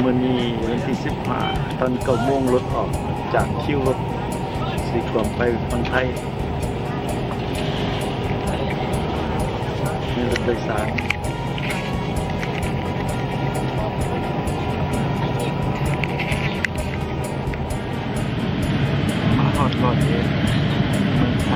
ມື້ນີ້ວັນທີສິບຫ້າ ຕອນເກົ້າໂມງ ລົດອອກຈາກຄິວລົດ ຊິກວມໄປຝັ່ງໄທ. ມີລົດໂດຍສານ ມາຮອດຮ້ອຍເອັດ ເມືອງໄທ.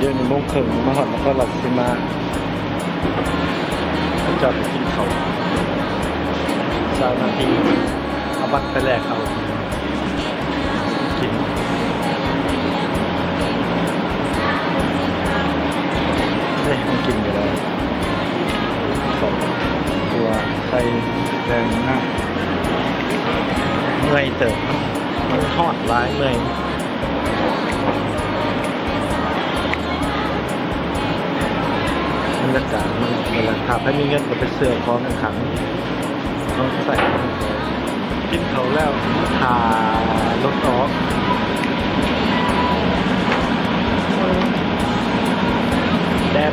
ດຽວນີ້ໂມງເຄິ່ງ ມາຮອດນະຄອນລາຊະສີມາ ເຂົາເຈົ້າໄປກິນເຂົ້າ ຊາວນາທີ ເອົາບັດໄປແລກເອົາ ກິນ ເດ້ ມັນກິນຢູ່ແລ້ວ ເຂົ້າ ຕົວ ໄຂ່ ແກງ ນະ ເມື່ອຍເຕີບ ມັນຮ້ອນຫຼາຍ ເມື່ອຍ. ບັນຍາກາດມັນ ເວລາຖ້າໃຜມີເງິນກໍໄປຊື້ຂອງຂ້າງ ຂອງໃຊ້ ກິນເຂົ້າແລ້ວຖ້າລົດອອກ ແດດ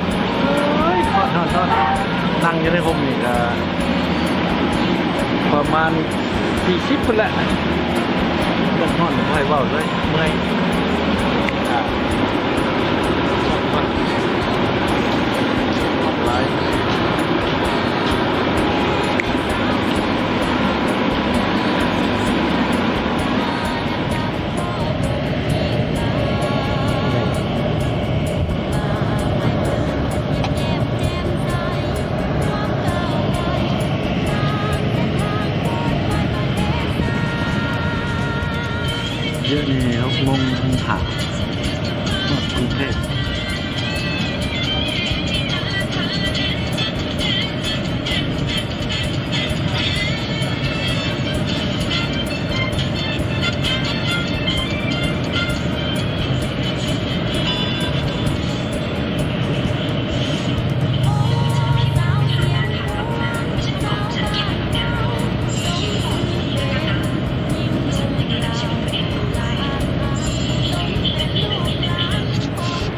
ໂອ້ຍ ຮ້ອນ ຮ້ອນ ຮ້ອນ ນັ່ງຢູ່ໃນຮົ່ມນີ້ກໍປະມານ ສີ່ສິບພຸ້ນແຫຼະ ມັນຮ້ອນ ບໍ່ໃຫ້ເວົ້າເລີຍ ເມື່ອຍ ອາ ຮ້ອນຫຼາຍ. ດຽວນີ້ຫົກໂມງຫ້າ ຮອດກຸງເທບ.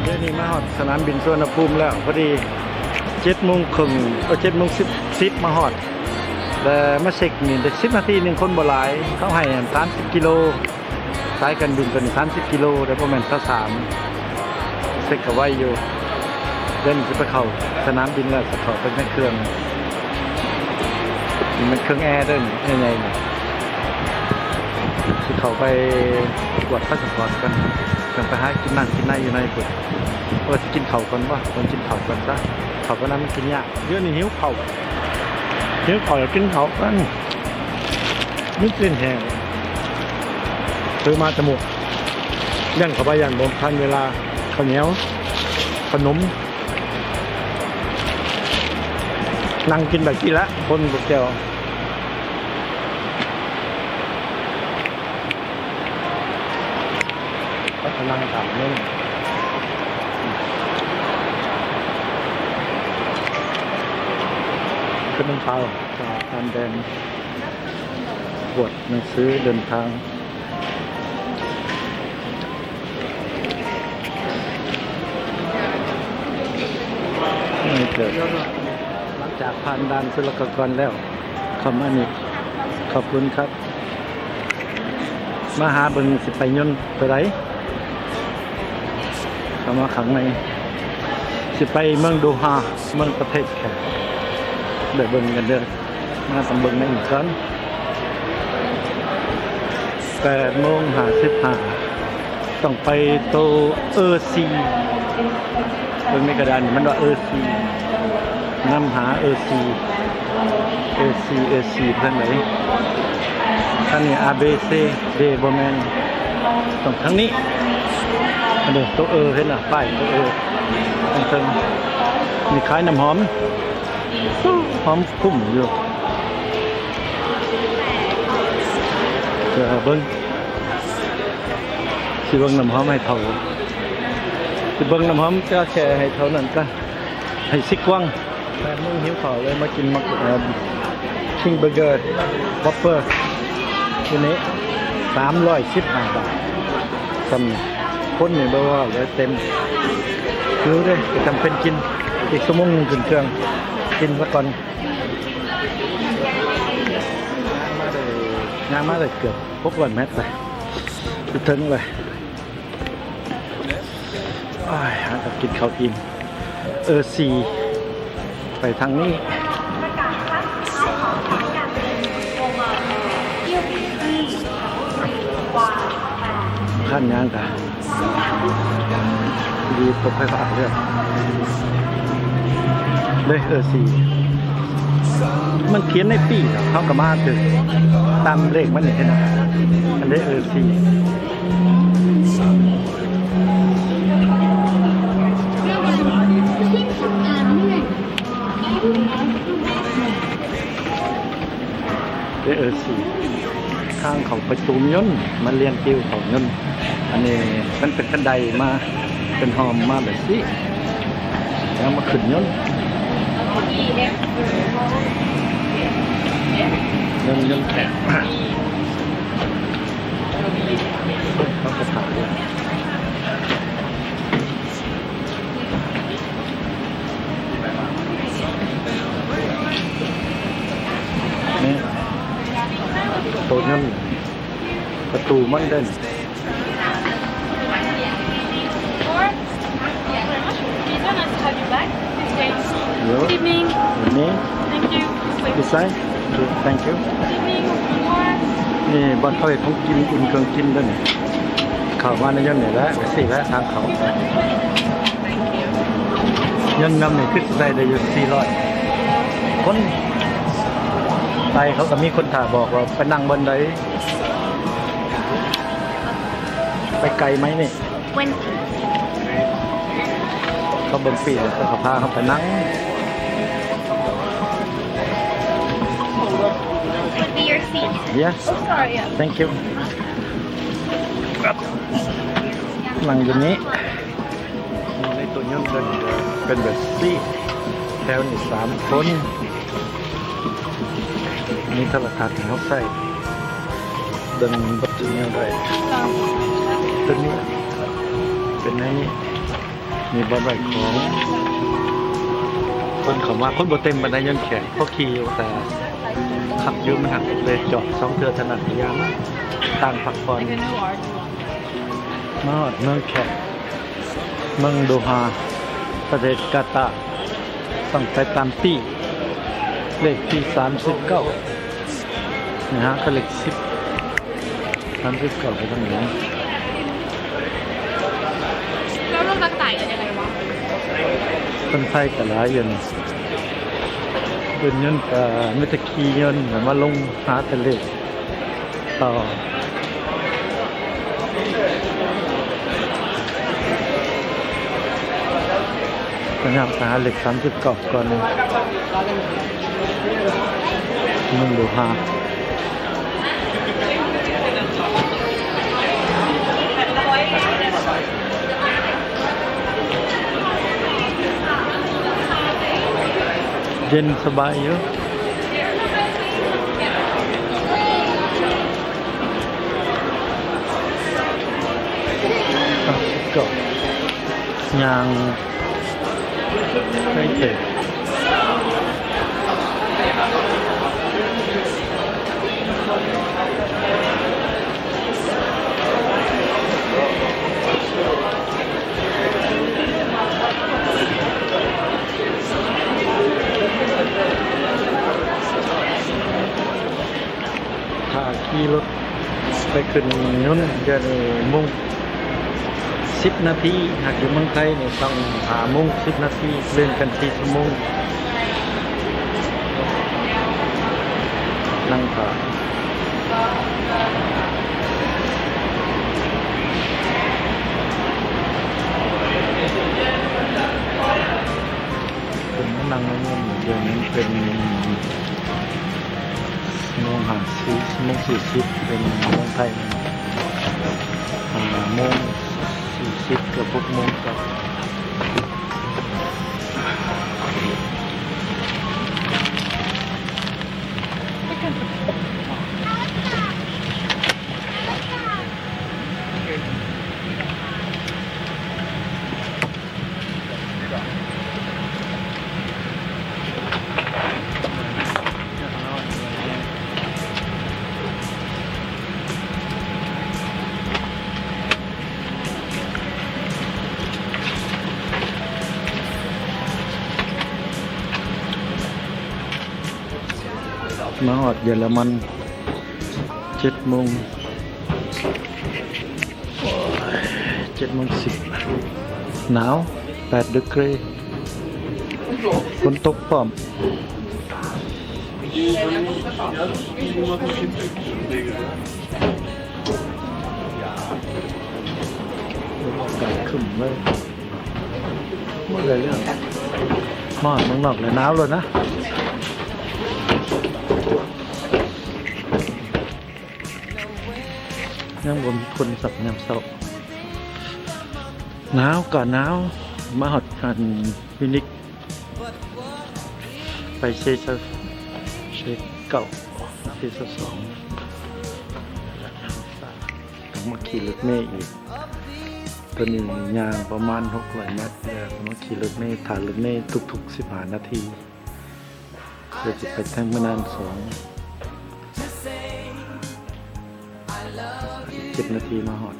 ດຽວນີ້ມາຮອດສະໜາມບິນສຸວັນນະພູມແລ້ວ ພໍດີເຈັດໂມງເຄິ່ງ ເອີ ເຈັດໂມງສິບ ສິບມາຮອດ ແລະ ມາເຊັກນີ້ໄດ້ສິບນາທີໜຶ່ງ ຄົນບໍ່ຫຼາຍ ເຂົາໃຫ້ສາມສິບກິໂລ ສາຍການບິນຕົວນີ້ສາມສິບກິໂລ ແຕ່ບໍ່ແມ່ນຊາວສາມ ເຊັກກໍໄວຢູ່. ດຽວນີ້ຊິໄປເຂົ້າສະໜາມບິນແລ້ວ ຊິເຂົ້າໄປໃນເຄື່ອງ ນີ້ແມ່ນເຄື່ອງແອເດີ ແອໃຫຍ່ນີ້ ຊິເຂົ້າໄປກວດພາສະປອດກ່ອນ ຈັ່ງໄປຫາກິນນັ້ນກິນໃນຢູ່ໃນພຸ້ນ. ວ່າຊິກິນເຂົ້າກ່ອນບໍ່ ຕ້ອງກິນເຂົ້າກ່ອນຊະ ເຂົ້າໄປນຳມັນກິນຍາກ. ດຽວນີ້ຫິວເຂົ້າ ຫິວເຂົ້າ ຢາກກິນເຂົ້າກັນ ມີຊີ້ນແຫ້ງ ຊື້ມາແຕ່ໝົກ ຍັນເຂົ້າໄປຢ້ານບໍ່ທັນເວລາ ເຂົ້າໜຽວ ຂະໜົມ ນັ່ງກິນໄດ້ກີ້ລະ ຄົນບໍ່ແກ່ວ. ກໍນັ່ງຖາມເງິນ ຂຶ້ນນຳເຂົາ ຜ່ານແດນ ກວດໜັງສືເດີນທາງ ເມື່ອຍເຕີບ. ຫຼັງຈາກຜ່ານດ່ານສຸລະກາກອນແລ້ວ ເຂົ້າມານີ້ ຂອບຄຸນຄັບ ມາຫາເບິ່ງຊິໄປຍົນໂຕໃດ ເຂົ້າມາຂ້າງໃນ ຊິໄປເມືອງໂດຮາ ເມືອງປະເທດແຂກ ໄດ້ເບິ່ງກັນເດີ ມາຕ້ອງເບິ່ງໃນນີ້ກ່ອນ. ແປດໂມງຫ້າສິບຫ້າ ຕ້ອງໄປໂຕເອີຊີ ເບິ່ງໃນກະດານນີ້ມັນວ່າເອີຊີ ນຳຫາເອີຊີ ເອີຊີ ເອີຊີ ທາງໃດ? ທາງນີ້ ອາ ບີ ຊີ ເດ ບໍ່ແມ່ນ ຕ້ອງທາງນີ້. ອັນນີ້ໂຕເອີ ເຫັນລະ ປ້າຍໂຕເອີ ເທິງໆ ມີຂາຍນ້ຳຫອມ ຫອມຄຸ້ມຢູ່. ເອີ ເບິ່ງ ຊິເບິ່ງນ້ຳຫອມໃຫ້ເຖົ້າ ຊິເບິ່ງນ້ຳຫອມກາແຟໃຫ້ເຖົ້ານັ້ນກະ ໃຫ້ຊິກວັງ. ແປດໂມງຫິວເຂົ້າເລີຍ ມາກິນໝາກ ເອີ ຄິງເບີເກີ ວອບເປີ ຢູ່ນີ້ ສາມຮ້ອຍສິບຫ້າບາດ. ສ່ຳຄົນນີ້ບໍ່ວ່າເລີຍ ເຕັມ. ຫິວເດ້ ກໍຈຳເປັນກິນ. ອີກຊົ່ວໂມງໜຶ່ງຂຶ້ນເຄື່ອງ ກິນຊະກ່ອນ. ຍ່າງມາໄດ້ເກືອບຫົກຮ້ອຍແມັດໄປ ເຖິງເລີຍ. ໂອ້ຍ ຫາກັນກິນເຂົ້າອີ່ມ. ເອີ ສີ່ ໄປທາງນີ້ ຄັນຍ່າງກະດີ ຕົກໄຟຟ້າເດີ ເດີ ເອີ ສີ່ ມັນຂຽນໃນປີ ເຮົາກະມາຖືກຕາມເລກມັນນີ້ເນາະ. ອັນເດ ເອີ ສີ່ ເດ ເອີ ສີ່ ທາງເຂົ້າປະຕູມຍົນ ມາລຽນຕິວເຂົ້າຍົນ. ອັນນີ້ມັນເປັນຄັນໄດມາ ເປັນຮ່ອມມາແບບນີ້ ແລ້ວມາຂຶ້ນຍົນ ຍົນ ຍົນແຂກ ເຂົາກະພາເດີ. ນີ້ ໂຕນັ້ນ ປະຕູມັນເດ້. Good evening. Thank you. This side. Thank you. Good evening. ນີ້ບ່ອນເຂົາເຮັດຂອງກິນ ອຸ່ນເຄື່ອງກິນເດ້ນີ້. ເຂົ້າມາໃນຍົນນີ້ແຫຼະ ໄປຊີ້ແຫຼະທາງເຂົ້າ. ຍົນລຳນີ້ຄືຊິໃຊ້ໄດ້ຢູ່ສີ່ຮ້ອຍຄົນ. ໄປເຂົາກະມີຄົນຖ້າບອກວ່າໄປນັ່ງບ່ອນໃດ. ໄປໄກໄໝນີ້? Twenty. ເຂົາເບິ່ງປີ້ແລ້ວເຂົາກະພາເຮົາໄປນັ່ງ. Would be your seat. Yes. Oh, sorry, yeah. Thank you. ນັ່ງຢູ່ນີ້ ໃນໂຕຍົນເພິ່ນເປັນແບບຊີ້ ແຖວນີ້ສາມຄົນ. ມີໂທລະທັດໃຫ້ເຮົາໃຊ້ ເບິ່ງເບິດທຸກແນວໄດ້. ໂຕນີ້ເປັນໃນນີ້ ມີບ່ອນໄວ້ຂອງ. ຄົນເຂົ້າມາ ຄົນບໍ່ເຕັມປານໃດ ຍ້ອນແຂກ ພໍຂີ່ຢູ່ ແຕ່ຄັກຢູ່. ມັນຫາກເລີຍຈອດສອງເທື່ອເທົ່ານັ້ນ ກະຢ່າມາ ຕ່າງພັກຜ່ອນ. ມາຮອດເມືອງແຂກ ເມືອງໂດຮາ ປະເທດກາຕາ. ຕ້ອງໄປຕາມຕີ້ ເລກທີສາມສິບເກົ້າ ນີ້ຫາກະເລກສິບ ສາມສິບເກົ້າໄປທາງນີ້. ແລ້ວລົດກະຕ່າຍກັນຍັງໄງວະ? ຄົນໄທກະຫຼາຍຢູ່ນີ້ ເປັນຍົນກະມີແຕ່ຂີ່ຍົນ ແລ້ວມາລົງຫາແຕ່ເລກ ຕໍ່ ພະຍາຍາມໄປຫາເລກສາມສິບເກົ້າກ່ອນ. ໜຶ່ງໂລຫ້າ. ເຢັນສະບາຍຢູ່. ກະຍ່າງໄປເຕີບ. ຖ້າຂີ່ລົດໄປຂຶ້ນຍົນ ດຽວນີ້ໂມງສິບນາທີ, ຫາກຢູ່ເມືອງໄທນີ້ຕ້ອງຫ້າໂມງສິບນາທີ, ເລື່ອນກັນສີ່ຊົ່ວໂມງ. ນັ່ງຖ້າ. ມານັ່ງເບິ່ງ ດຽວນີ້ເປັນໂມງຫ້າສິບ ໂມງສີ່ສິບ ເປັນເວລາໄທ ຫ້າໂມງສີ່ສິບ ເກືອບຫົກໂມງເຊົ້າ. ມາຮອດເຢຍລະມັນເຈັດໂມງ. ໂອ້ຍ ເຈັດໂມງສິບ ໜາວ ແປດດີກຣີ ຝົນຕົກພ້ອມ ອາກາດຄຶ້ມເລີຍ. ມາເມືອງນອກແລ້ວໜາວໂລດນະ ຍັງບໍ່ມີຄົນສັກຍາມເຊົ້າ. ໜາວກໍໜາວ ມາຮອດອັນ ມິວນິກ ໄປເຊຊາ ເຊເກົ້າ ເຊຊາສອງ ຕ້ອງມາຂີ່ລົດເມອີກ. ຕອນນີ້ຍ່າງປະມານຫົກຮ້ອຍແມັດ ແລ້ວມາຂີ່ລົດເມ ຖ້າລົດເມທຸກໆສິບຫ້ານາທີ. ເພື່ອຈະໄປເທີມີນານສອງ ເຈັດນາທີມາຮອດ.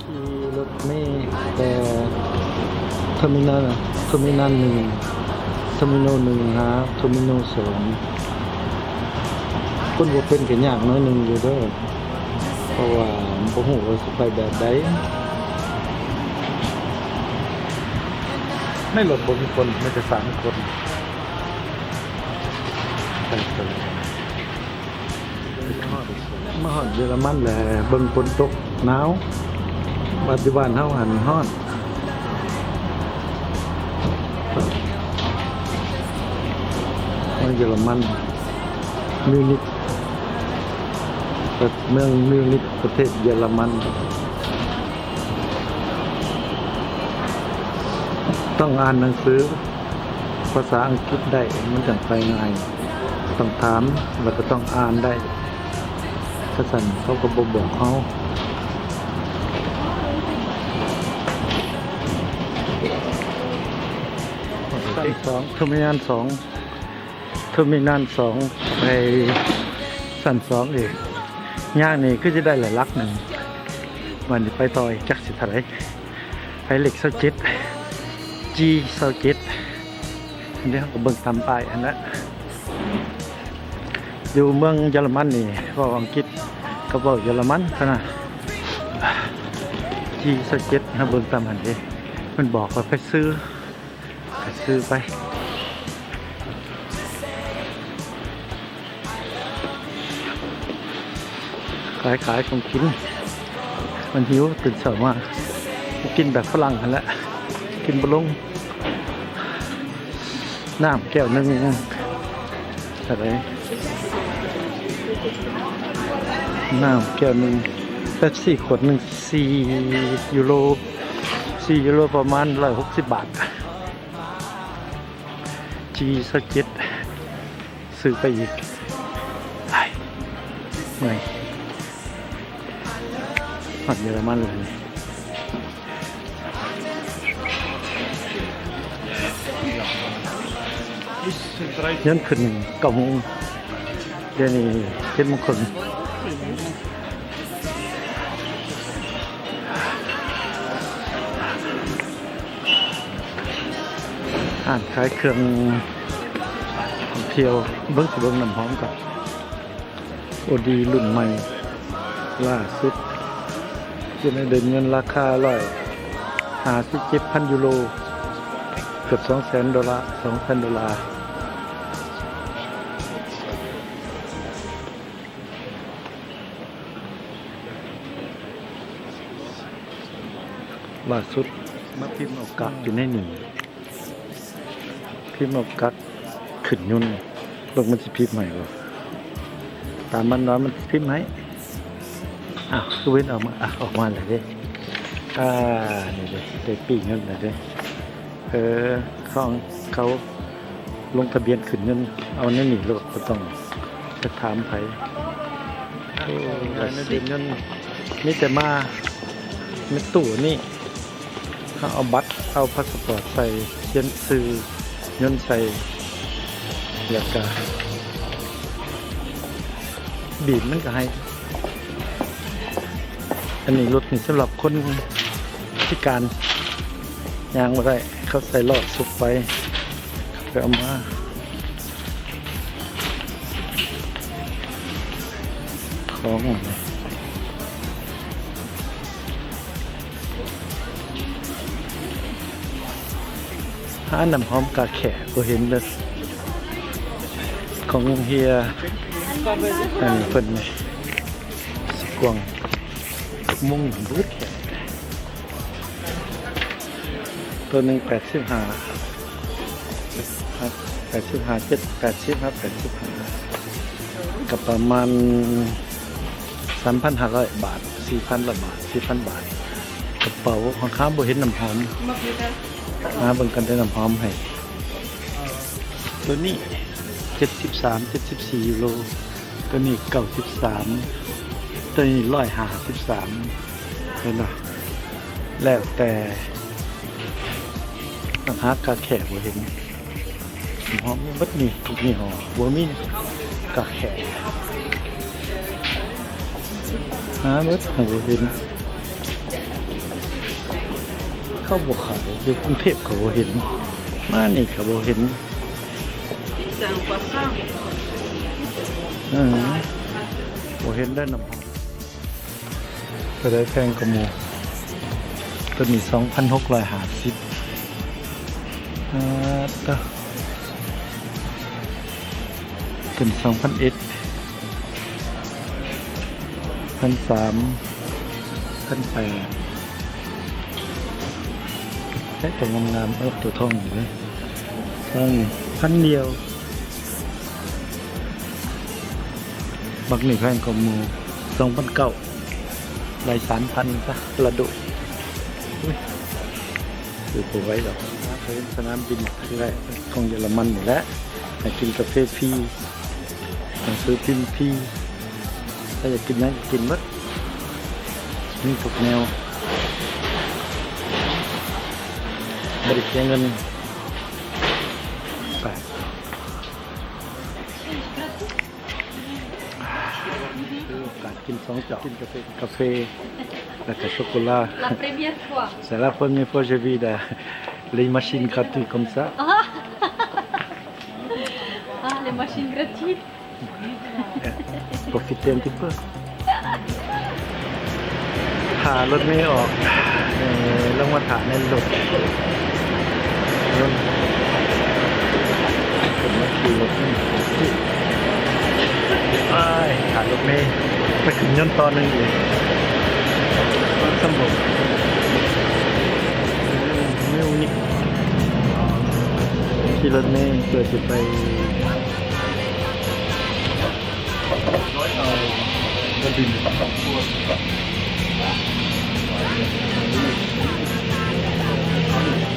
ຂີ່ລົດເມແຕ່ເທີມີນານ ເທີມີນານໜຶ່ງ ເທີມີນານໜຶ່ງຫາເທີມີນານສອງ. ຄົນບໍ່ເປັນກໍຍາກໜ້ອຍໜຶ່ງຢູ່ເດີ ເພາະວ່າບໍ່ຮູ້ວ່າຊິໄປແບບໃດ. ໃນລົດບໍ່ມີຄົນ ມີແຕ່ສາມຄົນ. ມາຮອດເຢຍລະມັນແລ້ວ ເບິ່ງຝົນຕົກ ໜາວ. ປັດຈຸບັນເຮົາຫັ້ນຮ້ອນ. ເມືອງເຢຍລະມັນ ມິວນິກ ເມືອງມິວນິກ ປະເທດເຢຍລະມັນ. ຕ້ອງອ່ານໜັງສືພາສາອັງກິດໄດ້ ມັນຈັ່ງໄປງ່າຍ. ຕ້ອງຖາມ ແລ້ວກໍຕ້ອງອ່ານໄດ້. ຄັນຊັ້ນເຂົາກໍບໍ່ບອກເຮົາ. ຊັ້ນສອງ ເທີມີນານສອງ ເທີມີນານສອງ ໄປຊັ້ນສອງອີກ. ຍ່າງນີ້ຄືຈະໄດ້ຫຼາຍຫຼັກໜຶ່ງ. ບາດນີ້ໄປຕໍ່ອີກຈັກຊິເທົ່າໃດ. ໄປເລກຊາວເຈັດ ຈີຊາວເຈັດ ອັນນີ້ເຮົາກໍເບິ່ງຕາມປ້າຍຫັ້ນແຫຼະ. ຢູ່ເມືອງເຢຍລະມັນນີ້ເວົ້າອັງກິດກັບເວົ້າເຢຍລະມັນເທົ່ານັ້ນ. ຈີຊາວເຈັດ ເຮົາເບິ່ງຕາມຫັ້ນເດ້ ມັນບອກວ່າໄປຊື້ ກໍຊື້ໄປ. ຂາຍຂາຍຂອງກິນ ມັນຫິວ ຕື່ນເຊົ້າມາກິນແບບຝຣັ່ງຫັ້ນແຫຼະ ກິນບໍ່ລົງ. ນ້ຳແກ້ວໜຶ່ງເທົ່າໃດ? ນ້ຳແກ້ວໜຶ່ງ ເປັບຊີຂວດໜຶ່ງ ສີ່ຢູໂຣ ສີ່ຢູໂຣ ປະມານຮ້ອຍຫົກສິບບາດ. ຈີຊາວເຈັດ ຊື້ໄປອີກ. ໄປ ເມື່ອຍ. ຮອດເຢຍລະມັນແລ້ວນີ້ ຍັງຂຶ້ນເກົ້າໂມງ ດຽວນີ້ເຈັດໂມງເຄິ່ງ. ຮ້ານຂາຍເຄື່ອງທ່ອງທ່ຽວ. ເບິ່ງ ຊິເບິ່ງນ້ຳຫອມກ່ອນ. ໂອດີ ລຸ້ນໃໝ່ລ່າສຸດ ຢູ່ໃນເດີນເງິນ ລາຄາຮ້ອຍຫ້າສິບເຈັດພັນຢູໂຣ ເກືອບສອງແສນໂດລາ ສອງແສນໂດລາ. ລ່າສຸດມາພິມເອົາກາກຢູ່ໃນນີ້. ພິມເອົາກັກຂຶ້ນຍົນ ເບິ່ງມັນຊິພິມໃຫ້ບໍ່? ຕາມມັນວ່າມັນຊິພິມໃຫ້. ອ້າວ ຄືເວັ້ນອອກມາ ອ່ະ ອອກມາແລ້ວເດ້. ອ່າ ນີ້ເດ້ ໄດ້ປີ້ຍົນແລ້ວເດ້. ເອີ ຂອງເຂົາລົງທະບຽນຂຶ້ນຍົນ ເອົາແນວນີ້ໂລດ ບໍ່ຕ້ອງໄປຖາມໃຜ. ໂອ້ ໄດ້ປີ້ຍົນ ມີແຕ່ມາໃນຕູ້ນີ້. ເຮົາເອົາບັດ ເອົາພາສປອດໃສ່ ຂຽນຊື່ຍົນໃສ່ ແລ້ວກະບີບມັນກະໃຫ້. ອັນນີ້ລົດນີ້ສຳລັບຄົນພິການ ຍ່າງບໍ່ໄດ້ ເຂົາໃສ່ລໍ້ຊຸກໄປ ໄປເອົາມາ ຂອງ ຫານ້ຳຫອມກາແຂກບໍ່ເຫັນເດີ ຂອງເຮຍ. ອັນນີ້ເພິ່ນຊິກວາງມຸງເບິດແຂກ ໂຕໜຶ່ງແປດສິບຫ້າ ແປດສິບຫ້າ ເຈັດ ແປດສິບ ແປດສິບຫ້າ ກໍປະມານສາມພັນຫ້າຮ້ອຍບາດ ສີ່ພັນລະບາດ ສີ່ພັນບາດ. ກະເປົາ ຫາບໍ່ເຫັນນ້ຳຫອມ ຫາເບິ່ງກັນໄດ້ນ້ຳຫອມໃຫ້. ໂຕນີ້ເຈັດສິບສາມ ເຈັດສິບສີ່ຢູໂຣ ໂຕນີ້ເກົ້າສິບສາມ ໂຕນີ້ຮ້ອຍຫ້າສິບສາມ ເຫັນບໍ່? ແລ້ວແຕ່ ຫາກາແຂກບໍ່ເຫັນ. ຫອມມີເບິດນີ້ ທຸກຍີ່ຫໍ້ ບໍ່ມີກາແຂກ ຫາເບິດຫາບໍ່ເຫັນ. ເຂົາບໍ່ຂາຍ ຢູ່ກຸງເທບກໍບໍ່ເຫັນ ມານີ້ກໍບໍ່ເຫັນ. ເອີ ບໍ່ເຫັນໄດ້ນ້ຳຫອມ. ໂຕໃດແພງກວ່າໝູ່? ໂຕນີ້ສອງພັນຫົກຮ້ອຍຫ້າສິບ. ອາ ໂຕ ໂຕນີ້ສອງພັນເອັດ ພັນສາມ ພັນແປດ. ແຕ່ໂຕງາມໆ ເອີ ໂຕທອງນີ້ເດ້ ທອງນີ້ພັນດຽວ. ບັກນີ້ແພງກວ່າໝູ່ ສອງພັນເກົ້າ ໄດ້ສາມພັນຊະລະດຸ. ອຸ້ຍ ຊື້ບໍ່ໄຫວດອກ. ມາເຖິງສະໜາມບິນຄັ້ງແລກຂອງເຢຍລະມັນນີ້ແຫຼະ ໄດ້ກິນກາເຟຟຣີ ໜັງສືພິມຟຣີ ຖ້າຢາກກິນຫຍັງກໍກິນໝົດ ມີທຸກແນວ ບໍ່ໄດ້ເສຍເງິນ. ໄປ ຖືໂອກາດກິນສອງເຈົ້າ ກິນກາເຟ ກາເຟ ແລ້ວກໍໂຊໂກລາ. La première fois. C'est la première fois que je vis de, les machines gratuites comme ça. Ah. Ah, les machines gratuites. Profiter un petit peu. ຖ້າລົດເມອອກ ເອີ ລົງມາຖ້າໃນລົດ ລົດ ເປັນມາຂີ່ລົດນີ້ ອ້າຍ ຖ້າລົດເມໄປຂຶ້ນຍົນຕໍ່ໜຶ່ງອີກ ສຳບົດ ມິວນິກ ຂີ່ລົດເມເພື່ອຊິໄປ ເອົາກະບິນ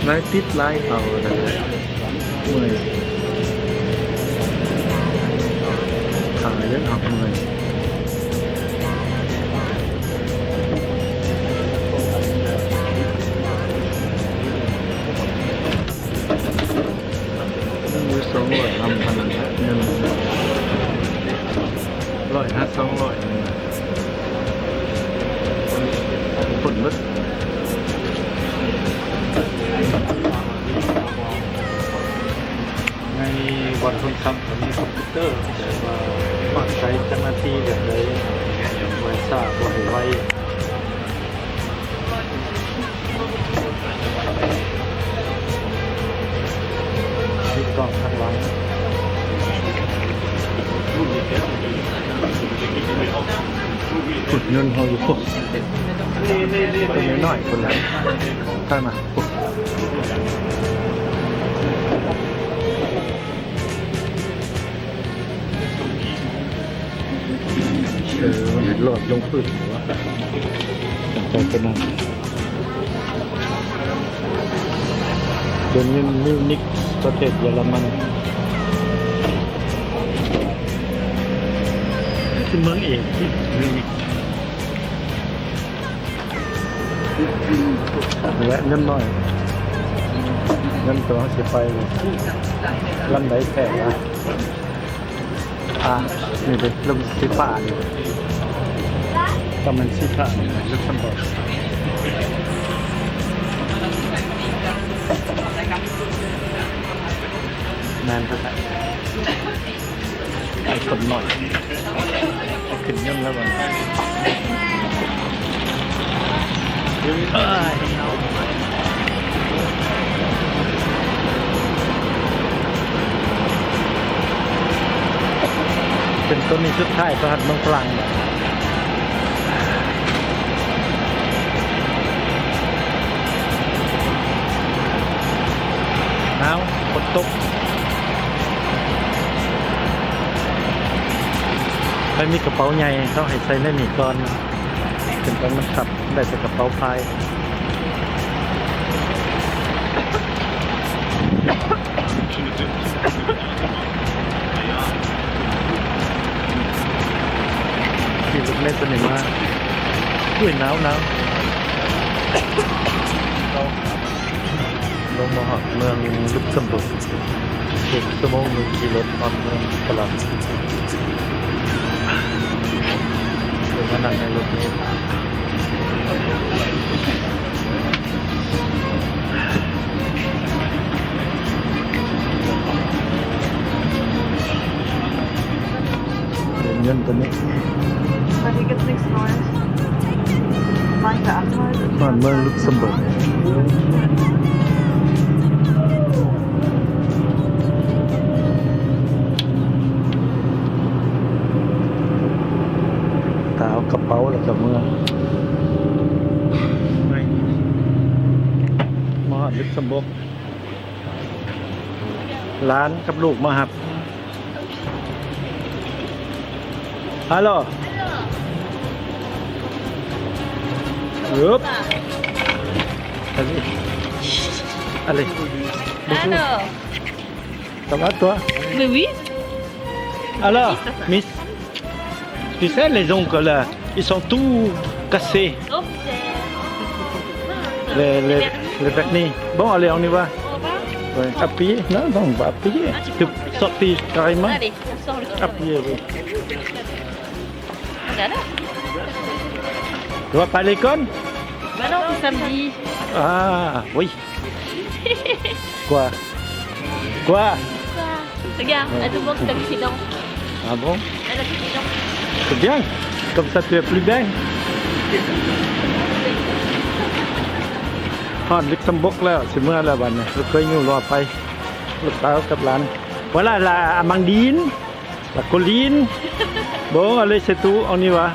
ຫຼາຍຕິດຫຼາຍເອົາແລ້ວ ເມື່ອຍ ຂາເລີຍເອົາເມື່ອຍ. ໂອ້ຍ ສອງຮ້ອຍນຳພັນເງິນ ຮ້ອຍຫາສອງຮ້ອຍ ຄົນເບິດ. ໃນບ່ອນຄົນຂັບກໍມີຄອມພິວເຕີ ແຕ່ວ່າມັກໃຊ້ເຈົ້າໜ້າທີ່ແບບໃດ ບໍ່ໃຫ້ຊ້າ ບໍ່ໃຫ້ໄວ. ມີກ້ອງທາງຫຼັງ ພຸ້ນ ຍົນເຮົາຢູ່ພຸ້ນ ຕົວນ້ອຍໆ ພຸ້ນລະ ທາງໜ້າ ພຸ້ນ. ຫຼອດລົງພື້ນ ເປັນໄປເປັນນັ້ນ. ເດີ່ນຢູ່ມິວນິກ ປະເທດເຢຍລະມັນ ຄືເມືອງເອກ ມິວນິກ. ແວະເງິນໜ້ອຍ ເງິນຕົວເຮົາຊິໄປລຳໃດແທ້ວະ? ອ່າ ນີ້ເດ້ ລົງສີຟ້ານີ້ ຕ້ອງແມ່ນສີຟ້ານີ້ ລັກເຊັມເບີກ ແມ່ນແທ້ໆ. ໄອ້ຄົນນ້ອຍ ເອົາຂຶ້ນຍົນແລ້ວບັດນີ້ ເອີຍ ເປັນຕົວນີ້ສຸດທ້າຍ ພະຫັດເມືອງຝຣັ່ງ. ໜາວ ຝົນຕົກ ໃຜມີກະເປົາໃຫຍ່ ເຂົາໃຫ້ໃສ່ໃນນີ້ກ່ອນ ເປັນຕອນມັນຄັບ ໄດ້ແຕ່ກະເປົາພາຍ. ຂີ່ລົດເມໂຕນີ້ມາ ອຸ້ຍ ໜາວໆ. ລົງມາຮອດເມືອງລຸກເຊັມເບີກ ອີກຊົ່ວໂມງໜຶ່ງຂີ່ລົດຮອດເມືອງຝຣັ່ງ ລົງມານັ່ງໃນລົດເມ. ເງິນຕົວນີ້ Kann ich jetzt nichts Neues. Mach ich da Anzeige? ບ້ານເມືອງລຸກເຊັມເບີກ ຕາເອົາກະເປົາແລ້ວກະເມືອ ມາຮອດລຸກເຊັມເບີກ ຫຼານກັບລູກມາຮັບ. Halo. Halo. Hop. Allez. Allez. Bonjour. Halo. Ça va toi ? Mais oui. Alors, Miss, tu sais, les ongles là, ils sont tout cassés. Oh, putain. Les, les, les vernis. Bon, allez, on y va. On va ? Ouais. Appuyer ? Non, non, on va appuyer. Ah, tu peux sortir carrément. Allez, on sort le truc. Appuyer, oui. Voilà. Tu vas pas à l'école ? Bah non, c'est samedi. Ah, oui. Quoi ? Quoi ? Quoi ? Regarde, elle te montre, t'as plus ses dents. Ah bon ? Elle a plus ses dents. C'est bien. Comme ça, tu es plus belle. ຮອດລຸກເຊັມເບີກແລ້ວ ຊິເມືອແລ້ວບັດນີ້ ລູກເຂີຍຍູ້ລໍໄປ ລູກສາວກັບຫຼານ. Voilà la Amandine, la Colline. Bon, allez, c'est tout, on y va.